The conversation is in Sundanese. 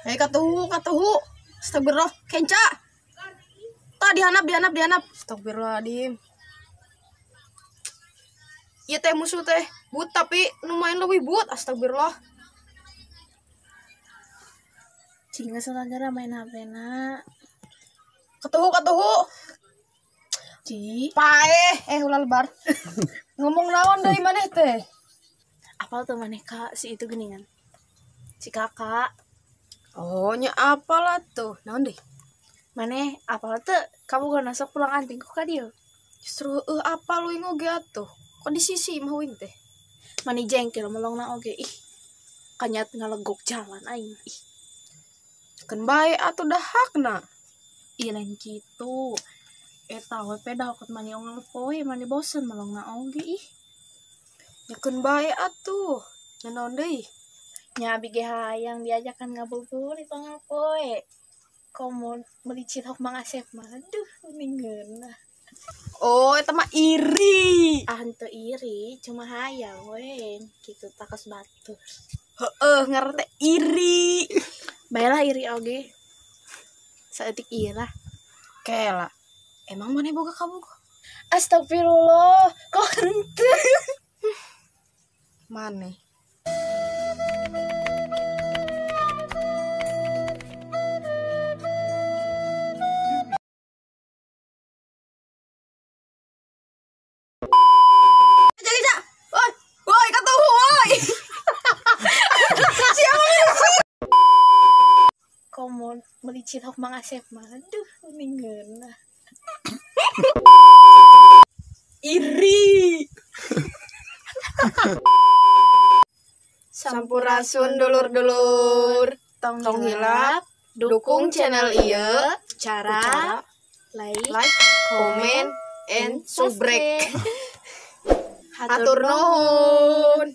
Hei katuhu, katuhu. Astagfirullah, kenca. Tah dihanap, dihanap, dihanap. Astagfirullahaladzim. Ieu teh musuh teh but tapi lumayan lebih but. Astagfirullah. Cing geus main HP na. Katuhu, katuhu. Ci. Paeh, ulah lebar. Ngomong naon deui maneh teh? Apal tuh maneh ka si itu geningan. Si kakak. Oh, nya apalah tuh. Naon deui? Maneh apal teu? Kamu gak nasok pulang anting ku ka dieu. Justru apal uing oge atuh. Kondisi sih mah uing teh. Mani jengkel melongna oge. Ih. Kanyat ngalegok jalan aing. Ih. Keun bae atuh dah hakna. Ih lain kitu. Eta we pedah okot mani onggal poe, mani bosen melongna oge ih. Nya keun bae atuh. Nya naon deui? Nya abi ge hayang diajakan ngabuburit onggal poe. Komo meuli cilok Mang Asep mah. Aduh, mending ngeunah. Oh, eta mah iri. Ah, henteu iri, cuma hayang we kitu takos batur. Heeh, ngaran teh iri. Baelah iri oge. Saeutik ieu lah. Kela. Emang maneh boga kabogoh? Astagfirullah, kok henteu? Maneh. Woi, katuhu, woi. Siapa sih? Komo meuli cilok Mang Asep mah. Aduh, mending ngeunah. Iri. Sampurasun dulur-dulur. Tong Tong hilap dukung channel ieu cara like, comment, and subrek. Hatur Hatur nuhun.